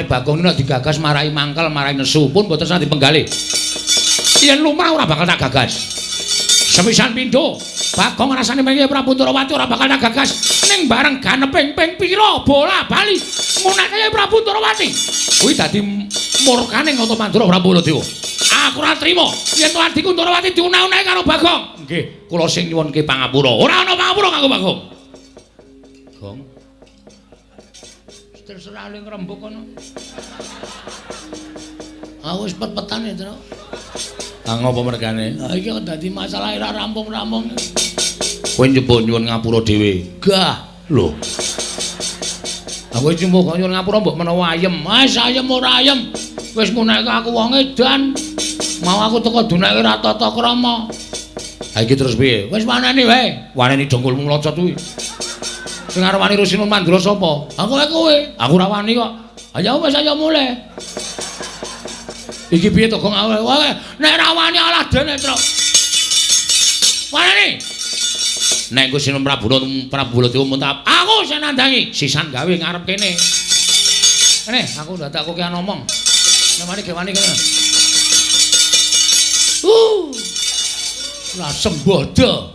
Bagong nek digagas marai mangkel, marai nesu pun boten sah dipenggalih. Yen lumrah ora bakal tak gagas. Sepisan pindho, Bagong rasane mengke Prabu Ndorowati ora bakal tak gagas. Ning bareng ganeping ping pira bola bali ngunake Prabu Ndorowati. Kuwi dadi murkane Nata Mandura Prabu Baladewa. Aku ora trima yen to adhiku Ndorowati diunah-unahi karo Bagong. Nggih, kula sing nyuwunke pangapura. Ora ana pangapura kanggo Bagong. Gong. Terserah le ngrembug kono. Aku wis pet-petan ya, Tru. Ah ngopo mergane? Ah iki kok dadi masalah ora rampung-rampung. Kowe njupuk nyuwun ngapura dhewe. Gah, lho. Aku iki mbok nyuwun ngapura mbok menawa ayem. Wis ayem ora ayem. Wis nguneke aku wong edan. Mau aku teko duneke ora tata krama. Ha iki terus piye? Wis waneni wae. Waneni dongkulmu mlocot kuwi. Sing arep wani Rusinun Mandura sapa? Aku wae kowe. Aku ora wani kok. Ayo wis ayo mulih. Iki piye to Gong? Wae nek ora wani alah dene, Truk. Waneni. Nek Gusti Prabu Prabu Baladewa muntap, aku sing nandangi, sisan gawe ngarep kene. Kene, aku dadak kokean omong. Nek wani ge wani kene. Lah sembodo.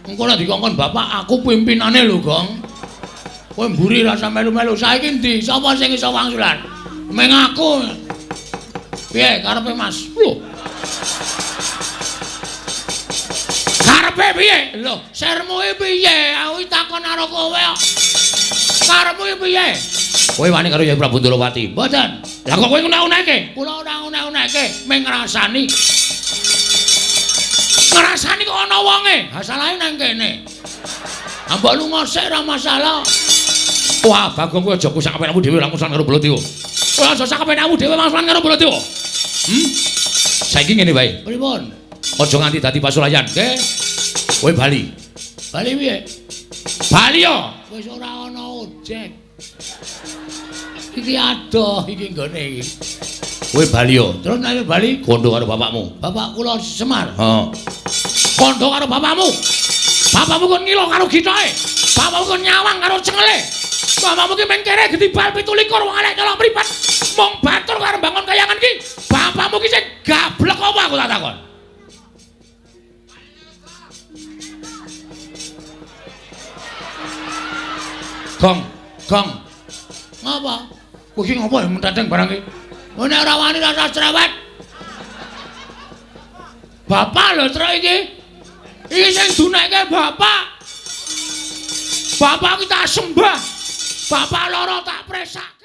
Engko nek dikongkon bapak aku pimpinane lho, Gong. Kowe mburi rasa melu-melu. Saiki ndi? Sapa sing iso wangsulan? Meng aku. Piye karepe, Mas? Lho. Karepe piye? Lho, sermu iki piye? Aku takon karo kowe kok. Karepmu iki piye? Kowe wani karo Yai Prabu Ndorowati? Mboten. Lah kok kowe ngunek-uneke? Kula ora ngunek-uneke, mung ngrasani. Ngrasani kok ana wonge. Ha salahe nang kene. Ha mbok lunga sik ora masalah. Wah, Bagong kowe aja kusak kepenakmu dhewe langsung karo Baladewa. Kowe aja sak kepenakmu dhewe langsung karo Baladewa. Saiki ngene wae. Pripun? Aja nganti dadi pasulayan, nggih. Kowe bali. Bali piye? Bali yo. Wis ora ana ojek. Iki adoh iki nggone iki. Kowe bali yo. Terus nek bali kondo karo bapakmu. Bapak kula Semar. Heeh. Kondo karo bapakmu. Bapakmu kon ngilo karo githoke. Bapakmu kon nyawang karo cengele. Bapakmu ki mengkere gedibal 27 wong elek nyolong mripat. Mung batur karo bangun kayangan ki. Bapakmu ki sing gablek apa aku tak takon. Gong, gong. Ngapa? Kowe iki ngopo ya menteteng barang iki? Oh nek ora wani rasa cerewet. Bapak lho truk iki. Iki sing duneke bapak. Bapak ki tak sembah. Bapak loro tak presak.